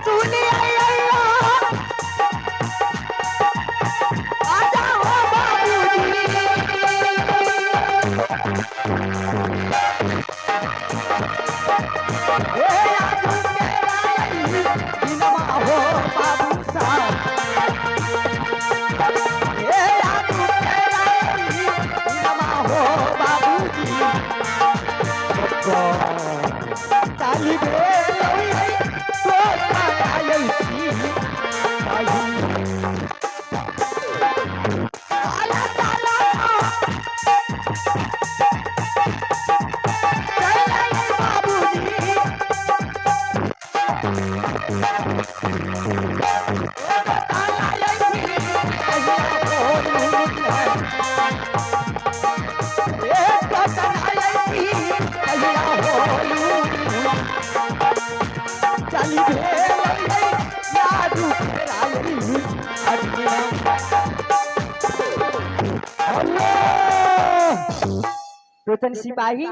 चूली आई आई आ जाओ बाबूजी। ए आजू केरा दिनमा हो बाबू साहब। ए आजू केरा दिनमा हो बाबूजी। चाली भेल तो आई आला ताला बाबूजी। टोचन सिपाही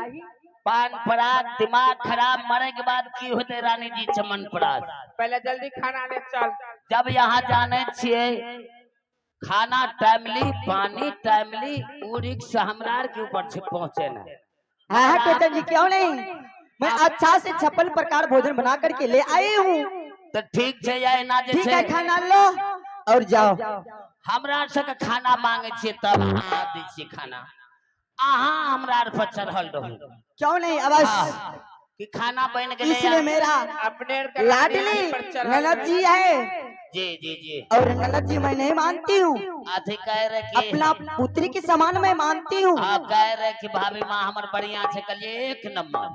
पान पराग दिमाग खराब, मरे के बाद की होते रानी जी चमन पराग। पहले जल्दी खाना ले चल। जब यहाँ जाने छिए खाना टाइमली पानी टाइमली उ रिक्स हमरा के ऊपर छे पहुंचे ना। हाँ हाँ टोचन जी क्यों नहीं, मैं अच्छा से 56 प्रकार भोजन बना करके ले आई हूँ। तो ठीक छे या एना जे ठीक छे है खाना लो और जाओ। हमरा सबके खाना मांगे छिए तब अहाँ दै छिए खाना, अहाँ हमरा आर पर चढ़ल रहू। क्यों नहीं, अब हाँ, कि खाना बन गेलै। इसलिए मेरा अपने आर के लाडली पर चढ़ल ननद रहे। जी है। जी जी जी। और ननद जी मैं नहीं मानती हूँ, अथी कह रहे कि अपना पुत्री के समान मैं मानती हूँ। हाँ कह रहे कि भाभी माँ हमर बढ़िया छे, कहलिए एक नंबर।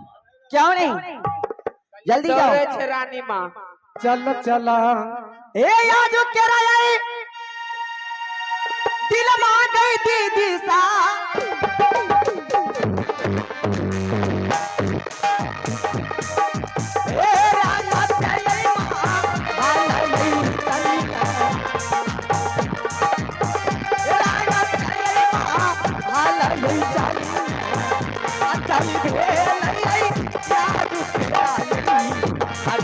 क्यों नहीं, जल्दी दौड़े जाओ। छे रानी माँ। चल चला ए आजू केरा आई दिल मा गई दीदी सा। ए राजा चले माँ, आलई चली है। ए राजा चले माँ, आलई चली है। आ चली भेलई, आजू केरा आई हर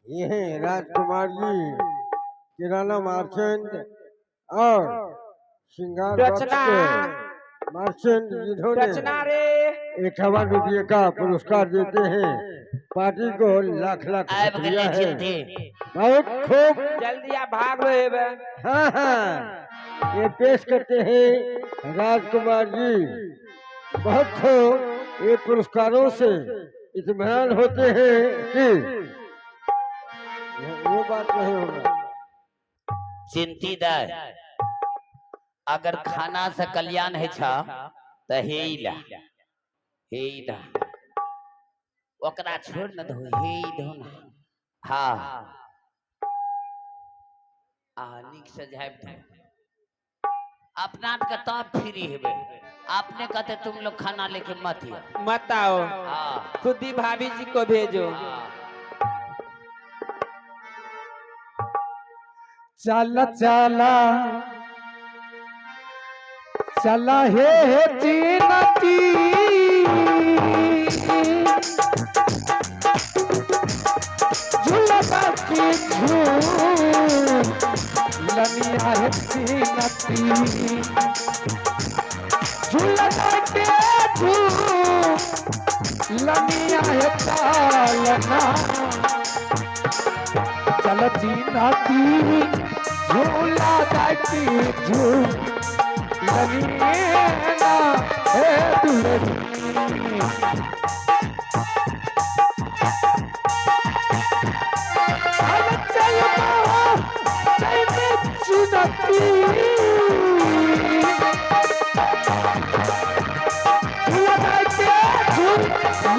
ये है राजकुमार जी किराना मार्चेंट और श्रृंगार बॉक्स रचना। के मार्चेंट जिन्होंने रचना रे 51 रुपये का पुरस्कार देते हैं, पार्टी को लाख लाख आबि शुक्रिया गेलै है। चिंती। बहुत खूब। जल्दी आ भाग लो एबे। हाँ हाँ ये पेश करते हैं राजकुमार जी, बहुत खूब। ये पुरस्कारों से इत्मीनान होते हैं कि वो बात नहीं होगा। चिंती दाय अगर खाना से कल्याण है छा त हे ला हे ला ओकरा छोड़ न दो, हे दो ना। हाँ आ नीक से झापि दो अपना के तब फ्री हेबे। अपने कहते तुम लोग खाना लेके मत आओ। मत आओ। हाँ खुद ही भाभी जी को भेजो। हाँ। चल चला चला हे चीनती झूलबा की झूलनिया हे चीनती झूलबा के झूलनिया हे चालना चल चीनती झूला जाती झूलनिया हे दुल्हनिया।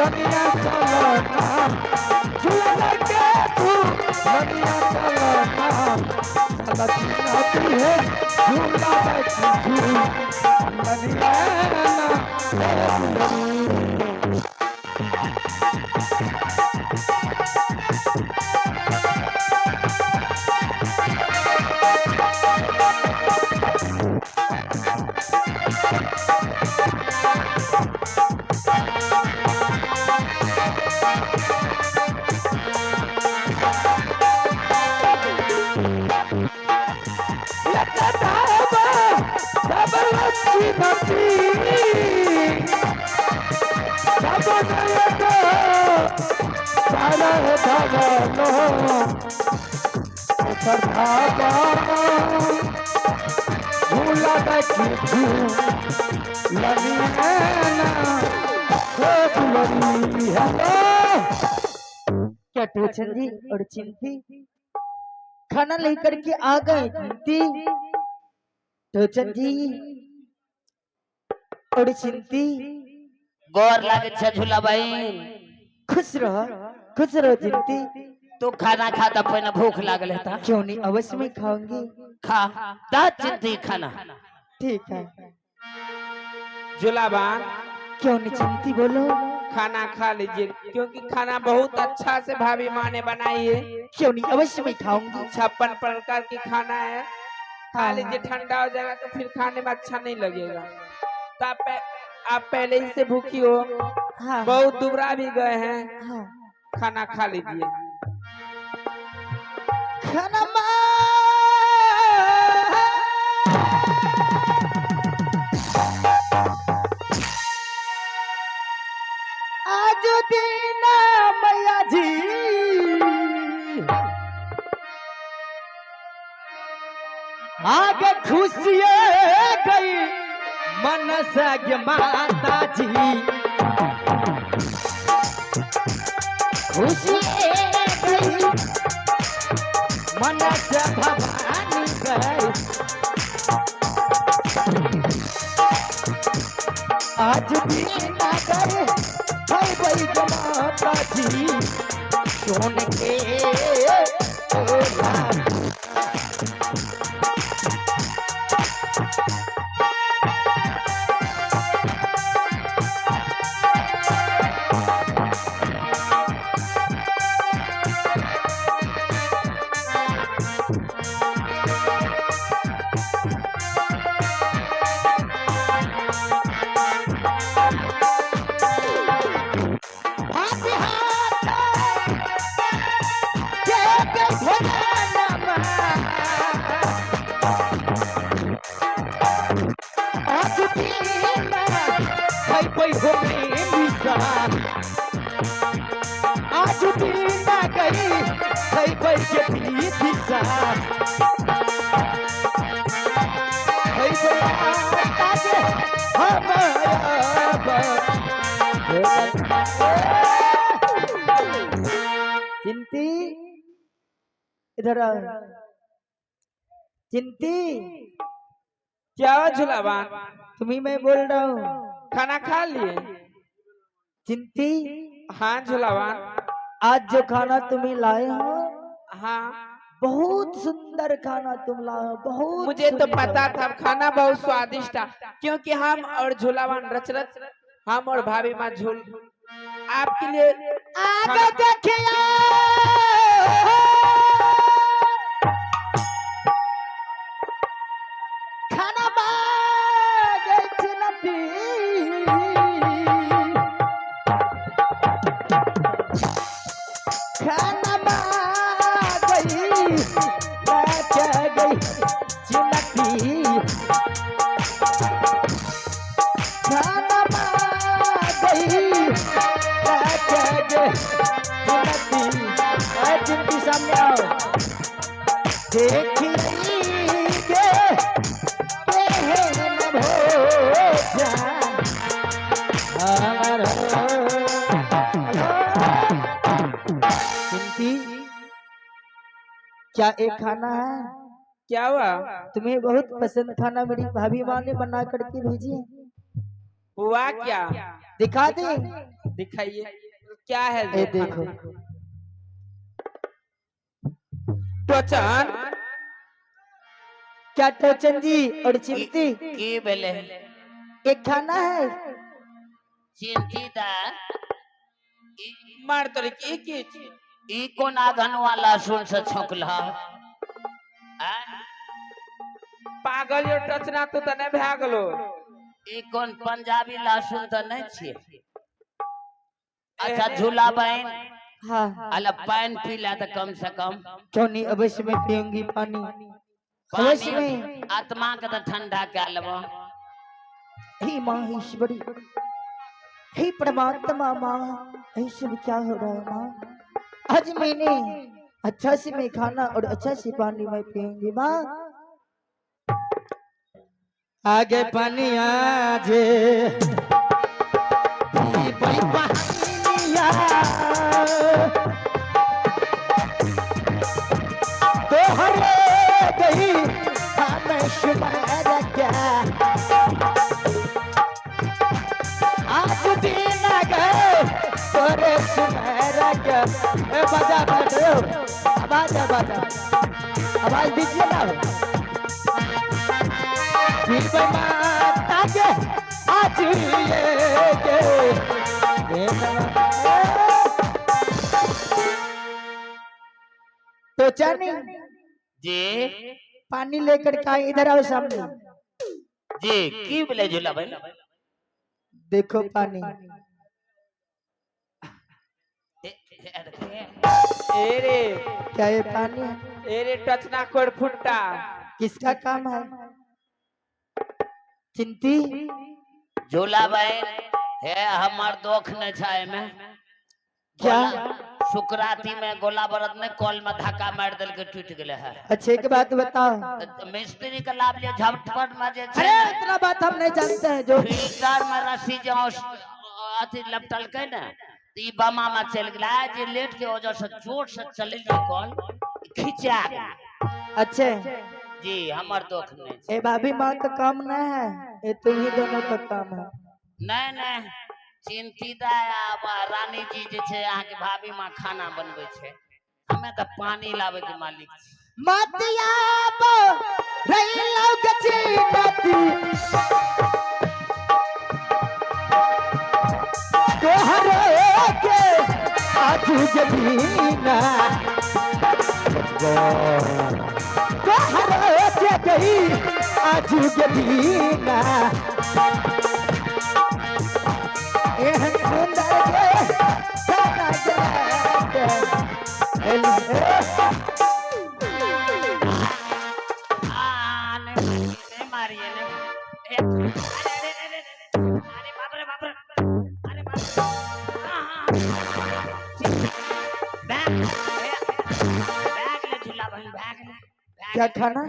लनिया चलना, झूला के तू लनिया चलना, साला चिन्हती है झूला बैठी झूलनिया ना। झूला देखी झूलनी है। क्या टोचन जी और चिंती खाना लेकर के आ गए? चिंती, टोचन जी और चिंती, गोर लागे छे झूला बहिन। खुश रहो, खुश रहो चिंती। तू खाना खा त पहिने भूख लागल हेता। क्यों नहीं, अवश्य मैं खाऊंगी। खा दा चिंती खाना। ठीक है। झूलाबान। क्यों नहीं चिंती, बोलो। खाना खा लीजिए, क्योंकि खाना बहुत अच्छा से भाभी माँ ने बनाई है। क्यों नहीं, अवश्य मैं खाऊंगी। 56 प्रकार की खाना है, खा लीजिए। ठंडा हो जाएगा तो फिर खाने में अच्छा नहीं लगेगा। तो आप पहले ही से भूखी हो। हाँ। बहुत दुबरा भी गए हैं। हाँ। खाना खा लीजिए। खाना आज दीना मैया जी, आगे खुशिये गई मन से माता जी, खुशिये गई मन से भवानी गई। आज भी ना करे भाई भाई के माता जी, सोन के ओला। हाथ हाथ के के भोला। आज भी ना भाई भाई हो प्रेमी सा, आज भी ना गई भाई भाई के प्रीति सा, भाई भाई आता के हमारा। चिंती, इधर आओ चिंती। क्या हुआ झूलाबान? तुम्ही मैं बोल रहा हूँ। खाना खा लिए? चिंती। हाँ झूलाबान। आज जो खाना तुम्हें लाए हो, हाँ, बहुत सुंदर खाना तुम लाए हो, बहुत मुझे तो सुंदर। पता था खाना बहुत स्वादिष्ट था, क्योंकि हम और झूलावान रच रच, हम और भाभी माँ झूल आपके लिए आगे देखिए, खाना मांगे चिनती, खाना मांगई लेके गई चिनती, खाना मांगई लेके गई चिनती। आए चिंती, सामने आओ, देखिए केहन भोजन हमर। चिंती, क्या एक खाना है? क्या हुआ? तुम्हें बहुत पसंद खाना मेरी भाभी माँ ने बना करके भेजी है। हुआ क्या? दिखा दे। दिखाइए क्या है ये ये देखो। खाना? टोचन। क्या टोचन जी और चिंती, की भेलै? एक खाना है। चिंती दा, मार तोरी की की चीज? ई कोन आघन लहसुन से छौंकल? पागल यो टचना, तू तऽ नहि भए गेलो? ई कोन पंजाबी लहसुन तऽ नहि छियै? अच्छा झूला बहन, हाँ। अला पानि पी ले तऽ कम से कम। क्यों नहीं, अवश्य मैं पीऊंगी पानी, अवश्य पानी मैं। आत्मा के तऽ ठंडा कए लेबो। हे माँ ईश्वरी, हे परमात्मा माँ, ये सब क्या हो रहा है माँ? आज मैंने अच्छा से मैं खाना और अच्छा से पानी मैं पीऊंगी माँ। आगे पानी आजे पानिया तो हरे गई हमें सुनार क्या आज दिन गए तोरे सुनार क्या। ए बाजा बैठो, आवाज आवाज आवाज दीजिए ना। फिर माता के आज ये के तो चानी जी। पानी लेकर के आए, इधर आओ सामने। जी, की भेलै झूला बहन? देखो पानी। ए रे। क्या ये पानी है? ए रे टचना कोर फुट्टा। किसका काम है चिंती? झूला बहन, हे हमर दोख नहि छै एहिमे। क्या? सुकराती में गोला बरद ने कल में धक्का मारि देलकै, टूटि गेलै है। अच्छे एक बात बताओ। तऽ मिस्त्री के लाभ लिअ, झटपट में जे छै अरे इतना बात हम नहीं जानते हैं जो फिल्टर में रस्सी जो अथी लपटलकै ने तऽ ई बमा में चलि गेलै। आइ जे लेट के वजह से जोर से चलेलियै, कल खिंचा गेलै। अच्छे। जी, हमर दोख नहि छै। ए भाभी माँ का काम नहीं है, ये तुम ही दोनों का काम है। नहि नहि, चिंतित आ रानी जी जे छै, अहाँके भाभी माँ खाना बनबै छै, हमे तऽ पानी लाबै के मालिक छी। मतिया रही गची नदी तोहरे के आज जमीना तोहरे के गई आज जमीना एहन सुंदर के खाना के आ, नहीं मारिए, नहीं मारिए, नहीं। ए, अरे, अरे, अरे, अरे, अरे, बाप रे, बाप रे, अरे बाप रे। हाँ, हाँ, ठीक। बैग, ए, बैग ले झूला बहन, बैग ले, बैग क्या ले। खाना?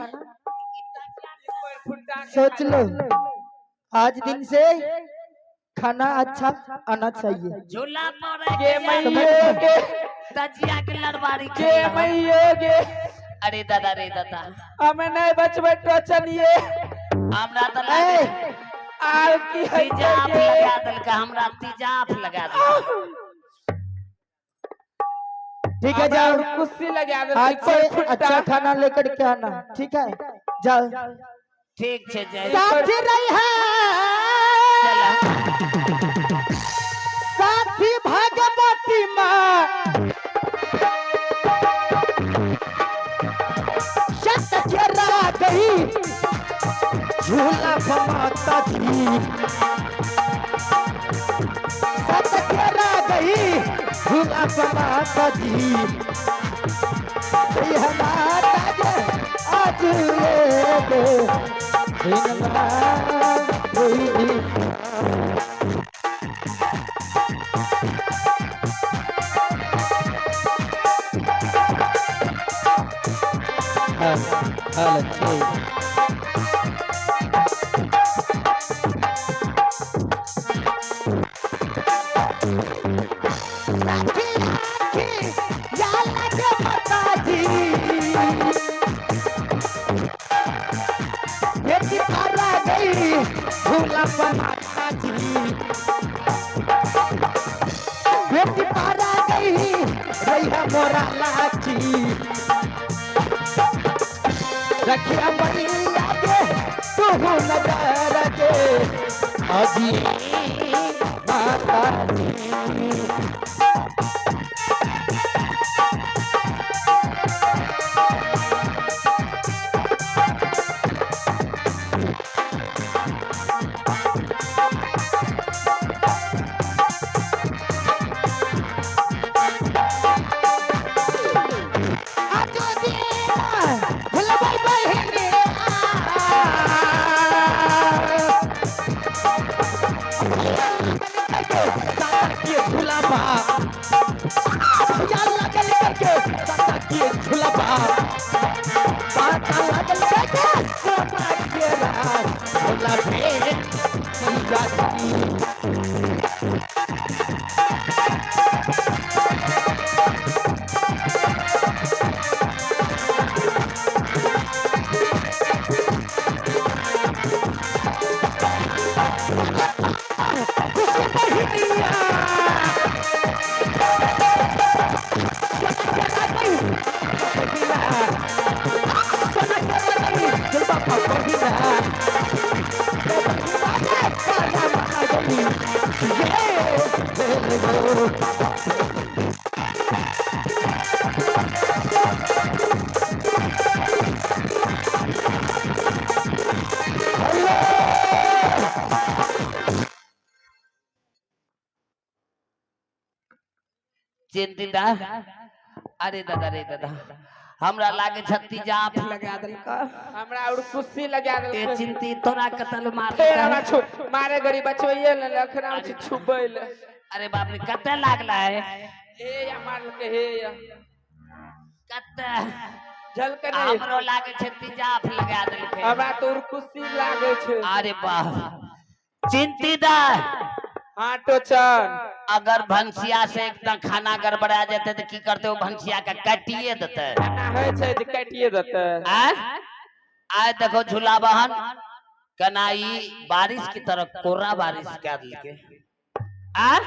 फुट्टा के। सोच लो, आज दिन से खाना अच्छा आना चाहिए। झूला पर गे मैयो गे। तजिया के लड़बारी गे मैयो गे। अरे दादा रे दादा। हमें नहीं बचबै टोचनिए। हमरा तऽ ए, लागे आर की है? तेजाब लगा देलकै हमरा, तेजाब लगा देलकै। ठीक है, जाओ। कुर्सी लगा दे। आज से अच्छा खाना लेकर के आना, ठीक है? जाओ। ठीक छै, जय। साथी रही है। चला। साथी भगवती माँ शत चेरा गई झूला माता जी, सत चेरा गई झूला माता जी, ये माता के आज ये दे दिन माँ। हाल। राखी राखी या लगे माताजी, बेटी पारा गई झूला पर माता। जी। बेटी पारा गई रही मोरा लाची। रखिया मैया के तू नजर के अजी माता जी। आजो देना भुलबै बहिनिया। के झुलाबा भैया लागल करके साता के झुलाबा पाता लागल करके सोना के राज भोला भेट मैया जी। खुशी बहिनिया चिंतिता अरे दादा रे दादा, हमरा लागे छत्ती जाप लगा देलका। हमरा और कुर्सी लगा ए देलका। चिंती तोरा कतल मार फेर हमरा छु मारे गरीब बचबैये ले अखना छी छुबै ले। अरे बाप रे, कते लागला है? हे या मारलके हे या कते झलके नहीं। हमरो लागे छत्ती जाप लगा देलके। हमरा तो और कुर्सी लागे छै। अरे बाप चिंतीदा। हाँ टोचन। अगर भंसिया से एकदम खाना गड़बड़ा जेते तो की करते? वो भंसिया के काटिए देते। खाना होइ छै जे काटिए देते। आय आय देखो झूला बहन कनाई बारिश की तरह कोरा बारिश कर देलके। आय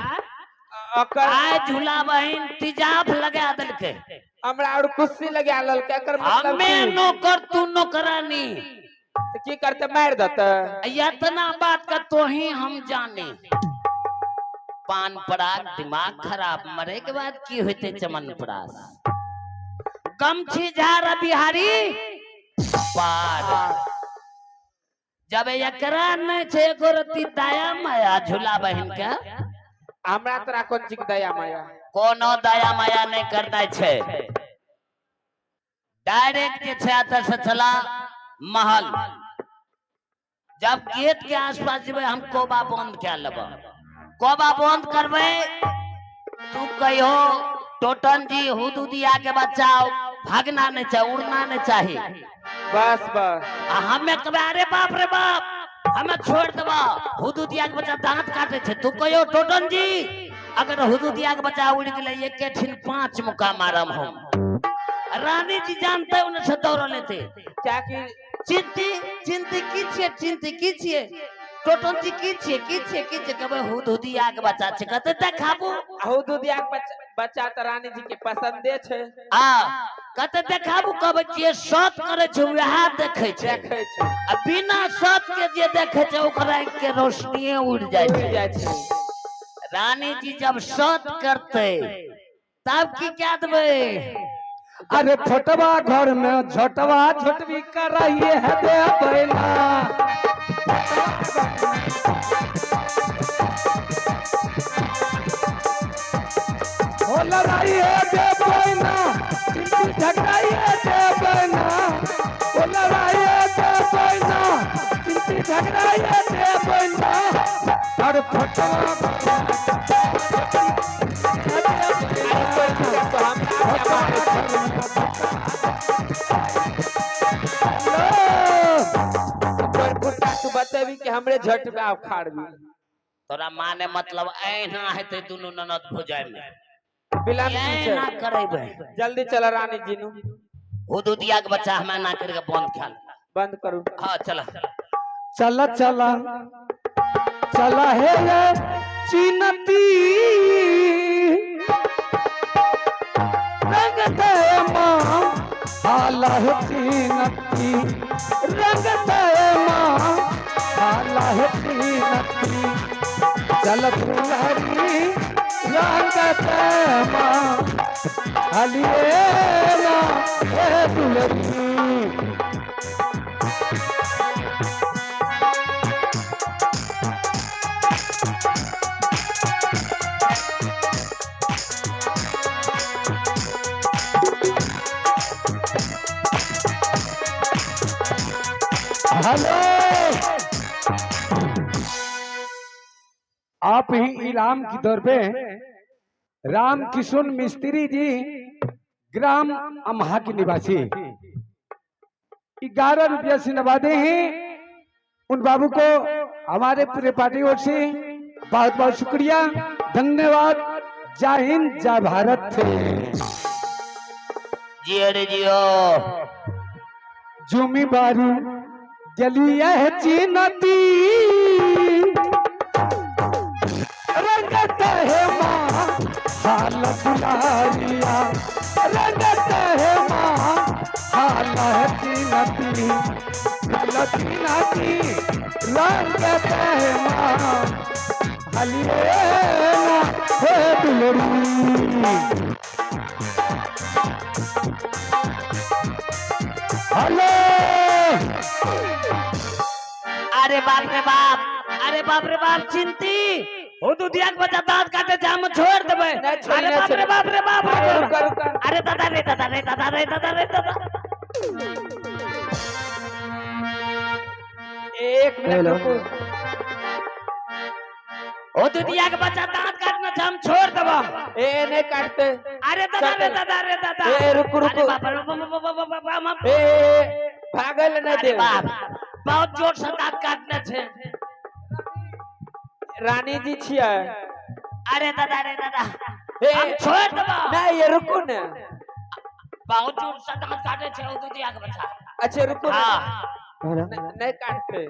ओकर आय झूला बहन तिजाब लगा देलके। हमरा और कुर्सी लगा लेलके। एकर मतलब हमें की? नौकर तू नौकरानी। तो की करते? मार देते। इतना बात का तो ही हम जाने। पान पराग दिमाग खराब, मरे के बाद की होते चमन परास। गमछी झारा बिहारी पार। जब एकरा नहीं छे एको रत्ती दया माया झूला बहन के। हमरा तोरा कोन चीज दया माया? कोनो दया माया नहीं करना छे। डायरेक्ट जे छे अतः से चला महल। जब गेट के आसपास जेबै हम कोबा बंद कए लेब। कोबा बंद करबै तू कहियो टोटन जी हुदुदिया के बच्चा भागना नहीं चाहे, उड़ना नहीं चाही। बस बस। आ हमें कहबै अरे बाप रे बाप हमें छोड़ देबा, हुदुदिया के बच्चा दांत काटे छे। तू कहियो टोटन जी अगर हुदुदिया के बच्चा उड़ गेलै एके ठिन 5 मुक्का मारम हम। रानी जी जानते उन्हें से दौड़ लेते। क्या की चिंती चिंती की छिए, चिंती की छिए टोटन जी की छिए, की छिए, की छिए? कहबै हुदुदिया के बच्चा छै। कहते देखाबू। हुदुदिया के बच्चा त रानी जी के पसंदे छै। आ कहते देखाबू। कहबै जे सत करै छै वएह देखै छै। देखै छै। आ बिना सत के जे देखै छै ओकर आँखि के रोशनीये उड़ जाइ उड़ छै। जाइ छै। रानी जी जब सत करते तब की कह देबै? अरे छोटवा घर में झोटवा झोटवी कराइए है देबै ना। हो लड़ाइए देबै ना, चिंती झगड़ाइए देबै ना। हो लड़ाइए देबै ना, चिंती झगड़ाइए देबै ना। अरे छोटवा अरे कोई दिक्कत तो हमरा क्या मारे छै? कोई फुटा तू बतेबी कि हमरे झट में आब खाड़बी। तोरा माने मतलब एना हेतै दुनू ननद भौजाइ में। विलम्ब की एना छै? करेबै। जल्दी चल रानी जी नु। हुदुदिया के बच्चा हमें ना करके बंद ख्याल। बंद करू। हाँ चला चला चला चला है ये चीनती रंग दे माँ आला है चीनती रंग दे माँ आला है चीनती चल दुलारी रंग दे माँ हलिए ना हे दुलरी। हेलो, आप ही इलाम की दर पे राम किशुन मिस्त्री जी ग्राम अमहा के निवासी 11 रुपया से नवादे हैं। उन बाबू को हमारे पूरे पार्टी ओर से बहुत बहुत शुक्रिया, धन्यवाद। जय हिंद, जय भारत। जी अरे जियो। जुमी बारू गलिया है चीनती रंगत है माँ हाल दुलारिया रंगत है माँ हाल है चीनती चीनती रंगत है माँ हलिए ना हे दुलरी। हेलो, अरे बाप रे बाप, अरे बाप रे बाप, चिंती हो दुधिया के बच्चा दांत काटे जाम छोड़ देबै। नहीं छोड़ी, अरे नहीं बाप रे छोड़ी। बाप रे बाप रे। रुका रुका। अरे दादा रे दादा रे दादा रे दादा रे दादा। एक मिनट रुको। ओ दुधिया के बच्चा दांत काटना जाम छोड़ देबा। ए नहीं काटते। अरे दादा रे दादा रे दादा। ए रुको अरे रुको। बाप रे बाप बाप बाप बाप बाप। ए भागल नहीं अरे दे। बाप, बहुत जोर से दांत काटना छे। रानी जी छियै। अरे दादा रे दादा, ए हम छोड़ देबा। नहीं ये रुको ना। बहुत जोर से दांत काटे छे ओ दुधिया के बच्चा। अच्छा रुको ना। हाँ। नहीं काटते।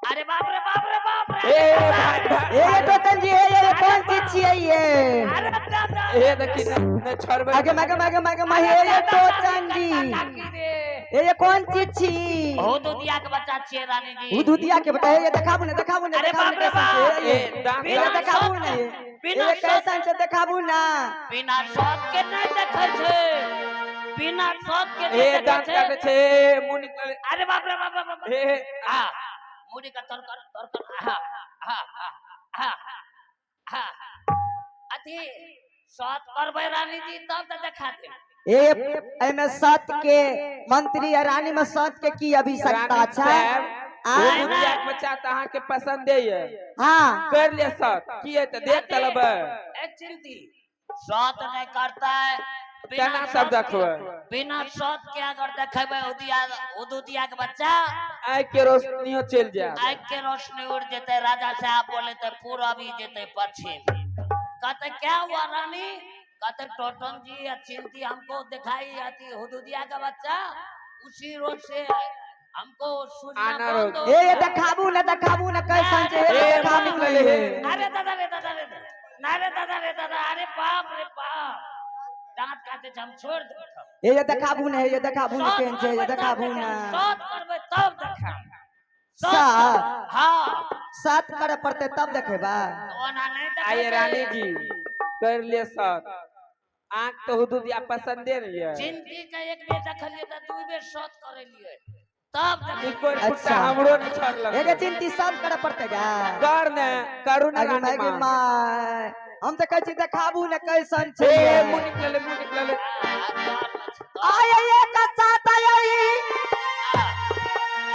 अरे बाप रे बाप रे बाप रे। ए भाग भाग। ए टोटन जी, ए कौन चीज छियै ये? अरे दादा। ए देखी नहीं छोड़बै। आगे मागे मागे मागे मागे ए टोटन जी, ए कौन चीज छी? ओ दुधिया के बच्चा छियै रानी जी। उ दुधिया के बता, ए देखाबू ने, देखाबू ने। अरे देखाबू बाप ने रे कैसन बाप। छै, ए दांत ए देखाबू ने, बिना ए कैसन छै देखाबू ना। बिना शौक के नहीं देखै छै, बिना शौक के ए नहीं देखै दांत छै। काटे छे, मुंह निकले। अरे बाप रे बाप रे बाप। ए हाँ, मुड़ी का तर कर तर कर। हाँ हाँ हाँ हाँ, अथी शौक करबै रानी जी तब तऽ देखा देब। ए एमे सत के मंत्री आ रानी में सत के की अभिशक्ता रानी छै? साहब, आ? ओ दुधिया के बच्चा तऽ अहाँके पसंदे ये। हाँ। कर ले सत की तऽ देख तलबै। ए चिंती शौक नहीं करता है। बिना केना सब शौक के- देखबै? बिना शौक के अगर देखेबै ओ दुधिया के बच्चा आँखि के रोशनियो चलि जायत। आँख के रोशनी उड़ जेते। राजा साहब बोले थे पूरब ही जेते पश्चिम। कहते क्या हुआ रानी? कहते टोटन जी या चिंती हमको दिखाई आती हुदुदिया का बच्चा, उसी रोड से हमको सूझना आना बंद रोड। हो ए गया। देखाबू ना, देखाबू ना कैसन छै, ए ए मुंह देखाबू ना। निकले हे। अरे दादा रे दादा रे ना रे दादा रे दादा, अरे बाप रे बाप, दांत काटे छै, हम छोड़ देब। ए देखाबू ना, ए देखाबू ना केहन छै, ए देखाबू ना। शौक करबै तब देखाब। सात? हाँ। सात करे पड़ते तब देखेबा। ओना नहीं देखै आइए छै। रानी जी कर ले सत। आँख तो हुदुदिया पसंदे नहीं है। चिंती के एक बेर देखलियै तऽ दू बेर शौक करेलियै तब देखलियै। इको फुट्टा अच्छा। हमरो नहीं छोड़लक। एगे चिंती सात करे पड़ते गा। कर ने करू ने आगे रानी मागे माँ। माय, हम तऽ कहै छी देखाबू ने कैसन छै। ए मुंह निकले, मुंह निकले। आय एक साथ आई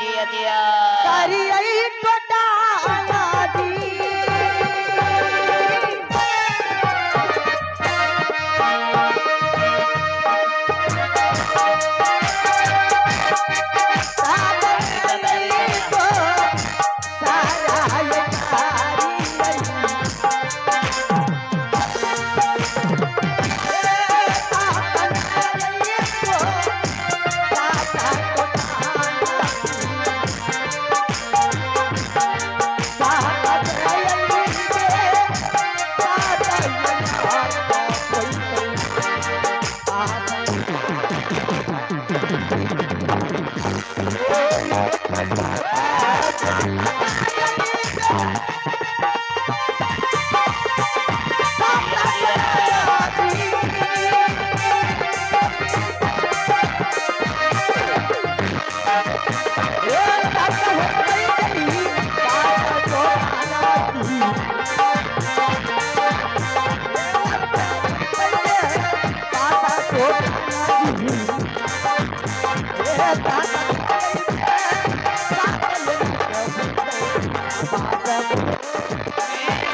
जिया जिया करियै टोटाना जी।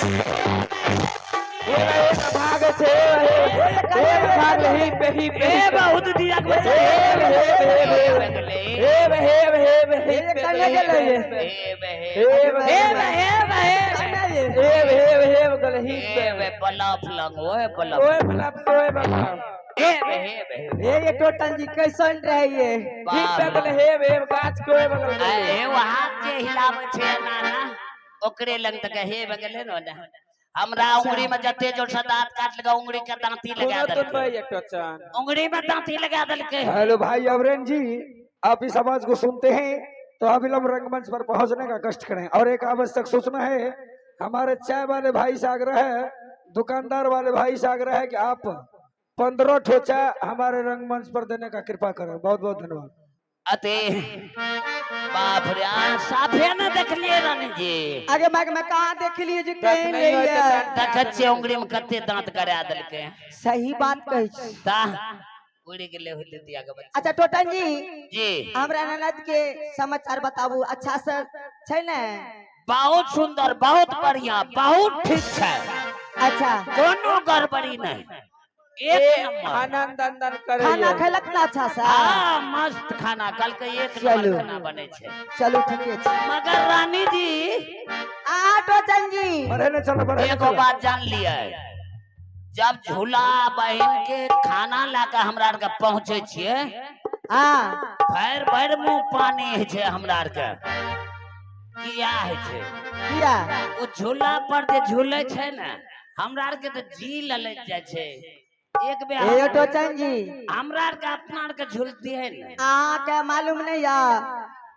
हे हे भागे छै हे हे भाग ही पे ही पे ए बहुत दिया के बच्चा हे हे हे हे हे हे हे हे हे कन्ने गेलै ये? हे हे हे हे हे हे हे हे गले ही हे पे बलफ लंग ओए बलफ ओए बलफ ओए बलफ हे हे हे हे ये टोटन जी कैसन रहे ये ही पे गले हे हे गाछ के ओए बगल हे हाथ जे हिलाबै छै नाना ओकरे लग तक हे बगले न ओना। हमरा उंगली में जते जोर से दांत काट लगा उंगली के दांती लगा कोनो तो देलकै नहीं टोचन उंगली में दांती लगा देलकै हेलो भाई अवरेन जी, आप इस आवाज को सुनते हैं तो अविलंब रंगमंच पर पहुंचने का कष्ट करें। और एक आवश्यक सूचना है, हमारे चाय वाले भाई से आग्रह है, दुकानदार वाले भाई से आग्रह है कि आप 15 ठो चाय हमारे रंगमंच पर देने का कृपा करें। बहुत बहुत धन्यवाद। अते बाप रे आ साफे न देखलिए रानी जी। आगे माग में कहाँ देख लिए जी कहीं नहीं नहीं होय है। तऽ देखै छियै उंगली में कते दांत करा देलकै। सही बात कहै छी। ता उड़ि गेलै होते दिया के बच्चा। अच्छा टोटन जी, जी हमरा ननद के समाचार बताबू, अच्छा से छै ने? बहुत सुंदर, बहुत बढ़िया, बहुत ठीक छै। अच्छा कोनो गड़बड़ी नहीं, एक नंबर। आनंद आनंद करे खाना खेलक ना अच्छा से? हाँ मस्त खाना, कल के एक नंबर चलू। खाना बने छै। चलू ठीके छै। मगर रानी जी, आ टोचन जी, बढ़े न चलो, बढ़े न एगो चलो। बात जान लियै, जब झूला बहिन के खाना ला के हमरा आर के पहुँचे छियै, हाँ भरि भरि मुँह पानी होइ छै हमरा आर के। किया होइ छै? किया? ओ झूला पर जे झूले छै ने, हमरा आर के तऽ जी ललैत जाइ छै। एक बेर ए टोचन जी, हमरा आर के अपना आर के झूलती है ने। अहाँ के मालूम नहीं या,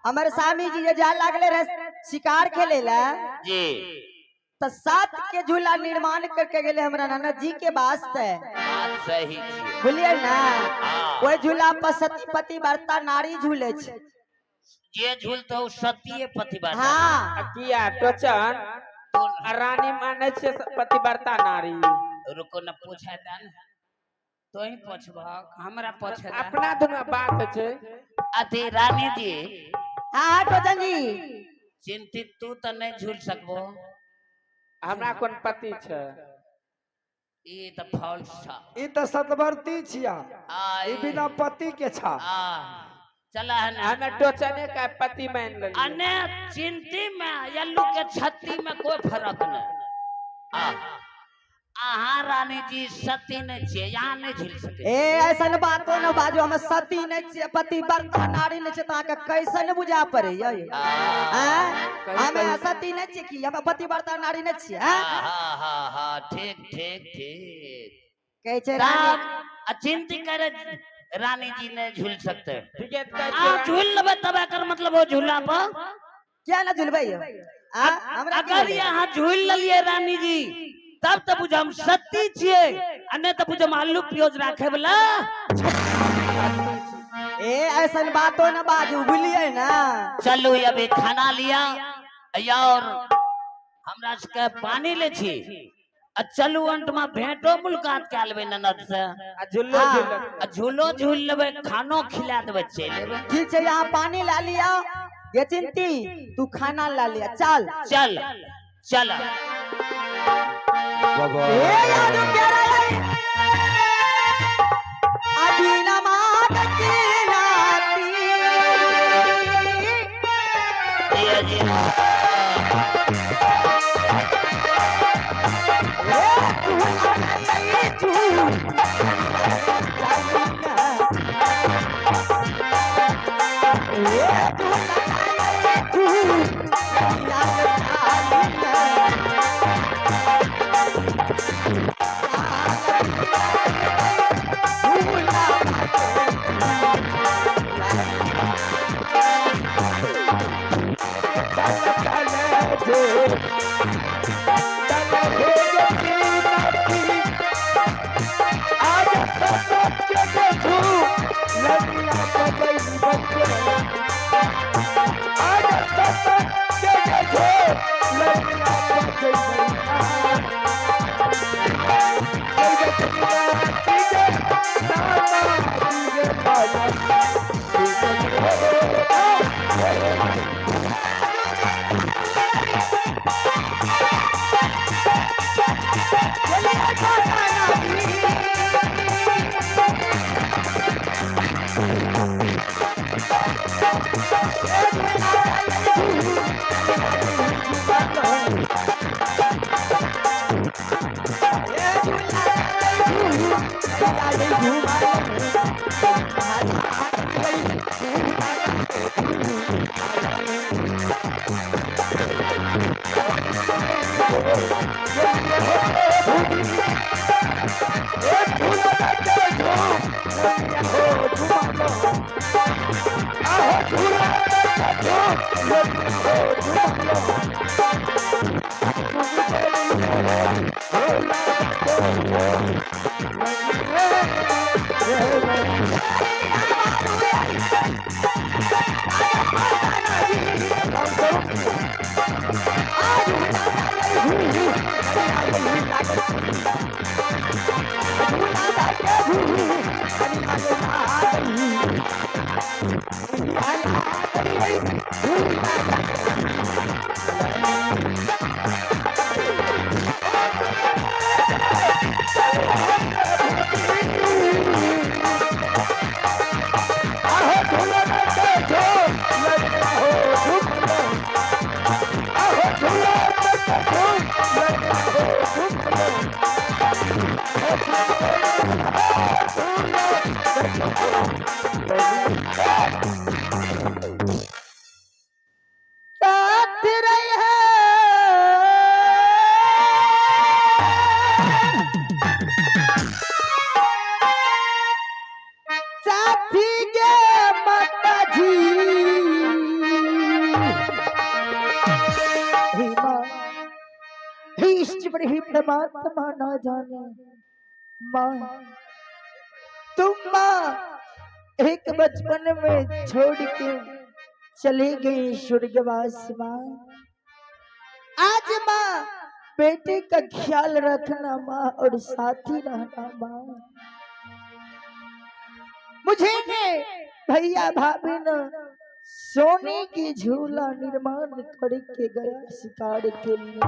हमर स्वामी जी जे जा लागले रहे शिकार खेले ला जी तो 7 के झूला निर्माण करके गेले हमरा नाना जी के वास्ते। बात सही छै। बुझलियै ना? हाँ। ओहि झूला पर सती पतिव्रता नारी झूले छै। जे झूलते ओ सतीये पतिव्रता। हाँ किया टोचन रानी मानै छै पतिव्रता नारी। रुको न, पूछे दन तो ही पूछबहक, हमरा पूछे दन। अपना दुनू बात छै। अथी रानी जी। हाँ टोचन जी, चिंतित तू तऽ नहीं झूल सकबो। हमरा कोन पति छै? ई तऽ फॉल्स छ। ई तऽ सतवर्ती छिया, आ ई बिना पति के छा। आ चला है ना। हमे टोचने का पति मान लेलियै। अने चिंती में यल्लू के छत्ती में कोई फर्क नहीं। आ अहाँ रानी जी सती नहीं छियै, यहाँ नहीं झूल सकै। ए ऐसन बातो न बाजू, हम सती नहीं छियै, पतिव्रता नारी नहीं छियै, तऽ अहाँके कैसन बुझा पड़ै यै? हमे सती नहीं छियै की? हम पतिव्रता नारी नहीं छियै? हाँ हाँ हाँ ठीक ठीक ठीक। कहै छै रानी अचिंत करे रानी जी नहीं झूल सकते। ठीक है तऽ आ झूल लेबै तब एकर मतलब हो झूला पर किया ना झूलबै यौ? आ हमरा की अगर भेलै? यहाँ झूल लेलियै रानी जी तब तऽ बुझ हम सती छियै, आ नहीं तऽ बुझ हम आलू प्याज राखे वाला। ए ऐसन बातो न बाजू, बुझलियै ना? चलू अभी खाना लिया और हमरा सबके पानी ले छी, आ चलू अंत में भेंटो मुलाकात कए लेबै ननद से। आ झूलो हाँ। झूल आ झूलो झूल लेबै, खानो खिला देबै, चलि एबै। ठीक छै, यहाँ पानी ला लिया ये चिंती, तू खाना ला लिया, चल चल चल। बाबा ए यादू प्यारा अभी नमाज की नाती। जी जी। ए तू आई तू ए तू आई तू साथ रहे हैं। साथी के माता जी, हे माँ, हे ईश्वर, हे परमात्मा, ना जाने माँ तुम माँ एक बचपन में छोड़ के चले गई स्वर्गवास माँ। आज माँ बेटे का ख्याल रखना माँ और साथी रहना माँ। मुझे ने भैया भाभी ने सोने की झूला निर्माण करके गया शिकार के लिए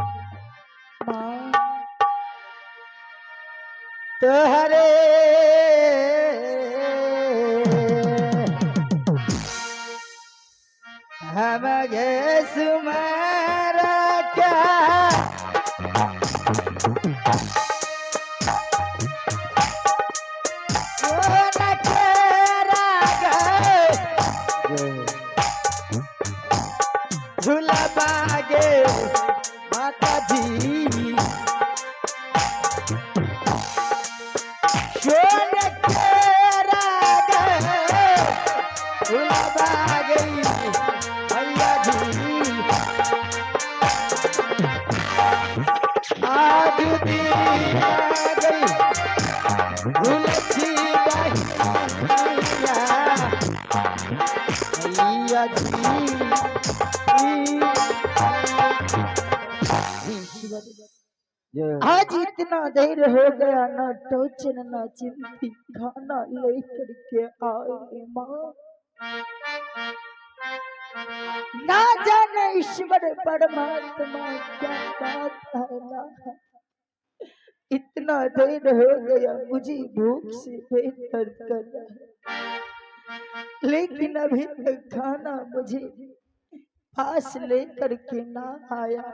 माँ। तोहरे हम गे सुमारा क्या सोना के राग झूला बागे माता जी, सोन के राग झूला बागे भैया जी। आज दिन आ गई झूलती बहिया भैया जी। आज इतना देर हो गया, ना टोचन ना चिंती, खाना लेकर के आए माँ। ना जाने ईश्वर परमात्मा क्या बात है ना, इतना देर हो गया, मुझे भूख से पेट दर्द कर रहा है, लेकिन अभी तक खाना मुझे पास लेकर के ना आया।